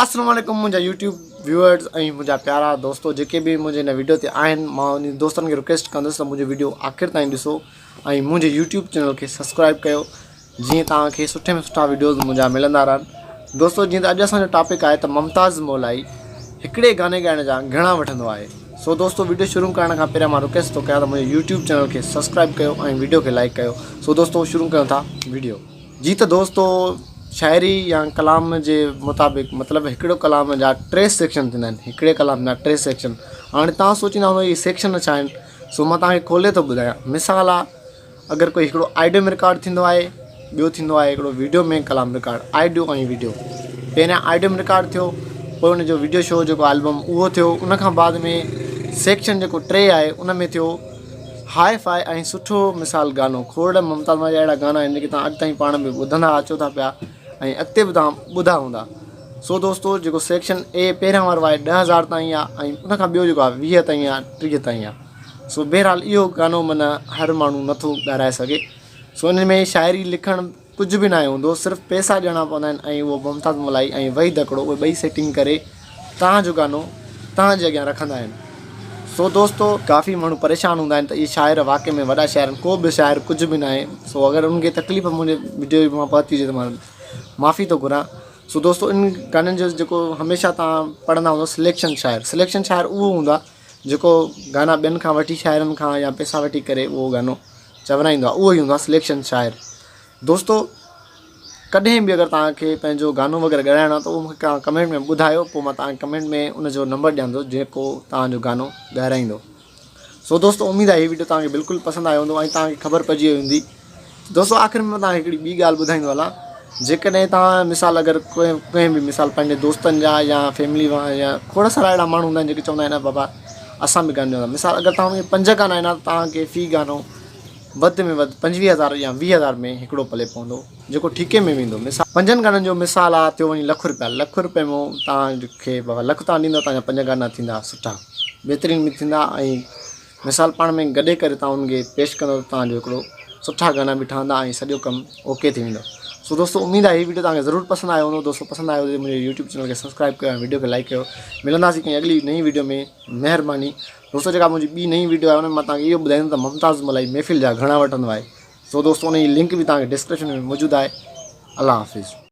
السلام عليڪم منهنجا يوٽيوب ويوئرز ۽ منهنجا پيارا دوستو جيڪي به منهنجي هن ويڊيو تي آهن مان انهن دوستن کي رڪويسٽ ڪندس ته منهنجو ويڊيو آخر تائين ڏسو ۽ منهنجي يوٽيوب چينل کي سبسڪرائب ڪيو جيئن توهان کي سٺي ۾ سٺا ويڊيوز منهنجا ملندا رهن دوستو جيئن ته اڄ اسان جو ٽاپڪ آهي ته ممتاز مولائي هڪڙي گاني ڳائڻ جا گهڻا وٺندو آهي سو دوستو ويڊيو شروع ڪرڻ کان پهريان مان رڪويسٽ ٿو ڪيان ته منهنجي يوٽيوب چينل کي سبسڪرائب ڪيو ۽ ويڊيو کي لائڪ ڪيو سو دوستو شروع ڪيون ٿا ويڊيو. جي ته دوستو شاعري يا ڪلام جي مطابق مطلب هڪڙو ڪلام جا ٽي سيڪشن ٿيندا آهن هڪڙي ڪلام جا ٽي سيڪشن هاڻي توهان سوچيندا هوندو اهي سيڪشن ڇا آهن سو مان توهان کي کولي ٿو ٻڌايان مثال آ اگر ڪوئي هڪڙو آڊيو ۾ رڪارڊ ٿيندو آهي ٻيو ٿيندو آهي هڪڙو ويڊيو ۾ ڪلام رڪارڊ آڊيو ۽ ويڊيو پهريان آڊيو ۾ رڪارڊ ٿيو پوء ان جو ويڊيو شو جيڪو البم اهو ٿيو ان کان بعد ۾ سيڪشن جيڪو ٽي آهي ان ۾ ٿيو هاء فاء ۽ سٺو مثال گانو کوڙ ممتاز ماجا اهڙا گانا آهن جيڪي توهان اڄ تائين پاڻ به ٻڌندا اچو ٿا پيا ۽ اڳتي به توهان ٻڌا هوندا سو دوستو جيڪو سيڪشن اي پهريان وارو آهي 10000 تائين آهي ۽ ان کان ٻيو جيڪو آهي 20 تائين آهي 30 تائين آهي سو بهرحال اهو گانو معنيٰ هر ماڻهو نٿو ڳارائي سگهي سو ان ۾ شاعري لکڻ ڪجهه به ناهي هوندو صرف پئسا ڏيڻا پوندا آهن ۽ اهو ممتاز مولائي ۽ وحيد هڪڙو اهي ٻئي سيٽنگ ڪري توهان جو گانو توهان جي اڳيان رکندا آهن سو دوستو ڪافي ماڻهو پريشان هوندا آهن ته اهي شاعر واقعي ۾ وڏا شاعر آهن ڪو به شاعر ڪجهه به ناهي سو اگر انهن کي تڪليف منهنجي وڊيو مان پهتي هجي ته مان معافي ٿو گهران سو دوستو ان گانن جو جيڪو هميشه توهان پڙهندا هوندو سليڪشن شاعر سليڪشن شاعر اهو هوندو آهي جيڪو گانا ٻين کان وٺي شاعرن کان يا پئسا وٺي ڪري اهو گانو چورائيندو آهي اهو ئي هوندو آهي سليڪشن شاعر دوستو ڪڏهن به اگر توهان کي پنهنجو گانو وغيره ڳائڻو آهي ته اهو مونکي توهان ڪمينٽ ۾ ٻڌايو پوء مان توهان کي ڪمينٽ ۾ ان جو نمبر ڏيان ٿو جيڪو توهان جو گانو ڳائرائيندو سو دوستو اميد آهي هي ويڊيو توهان کي بلڪل پسند آيو هوندو ۽ توهان کي خبر پئجي وئي هوندي دوستو آخر ۾ مان توهان کي هڪڙي ٻي ڳالهه ٻڌائيندو هلان جيڪڏهن توهان مثال اگر ڪنهن به مثال پنهنجي دوستن جا يا فيملي يا کوڙ سارا اهڙا ماڻهو هوندا آهن جيڪي چوندا آهن بابا اسان به گانو چوندا مثال اگر توهان کي پنج گانا آهن توهان کي في گانو وڌ ۾ وڌ 25 هزار يا 20 هزار ۾ هڪڙو پلي پوندو جيڪو ٺيڪي ۾ ويندو مثال پنجن گانن جو مثال آ ٿيو وڃي لک روپيا لک روپئي مان توهان کي بابا لک توهان ڏيندو توهان جا پنج گانا ٿيندا سٺا بهترين به ٿيندا ۽ مثال پاڻ ۾ گڏي ڪري توهان ان کي پيش ڪندو ته توهان جو هڪڙو سٺا گانا به ٺهندا ۽ سڄو ڪم اوڪي ٿي ويندو سو دوستو اميد آهي هي ويڊيو توهان کي ضرور پسند آيو هوندو دوستو پسند آيو هجي منهنجي يوٽيوب چينل کي سبسڪرائب ڪيو ۽ ويڊيو کي لائڪ ڪيو ملنداسين ڪنهن اڳلي نئين ويڊيو ۾ مهرباني دوستو جيڪا منهنجي ٻي نئين ويڊيو آهي ان ۾ مان توهان کي اهو ٻڌائيندم ته ممتاز ملائي محفل جا گهڻا وٺندو آهي سو دوستو ان جي لنڪ به توهان کي ڊسڪرپشن ۾ موجود آهي الله حافظ.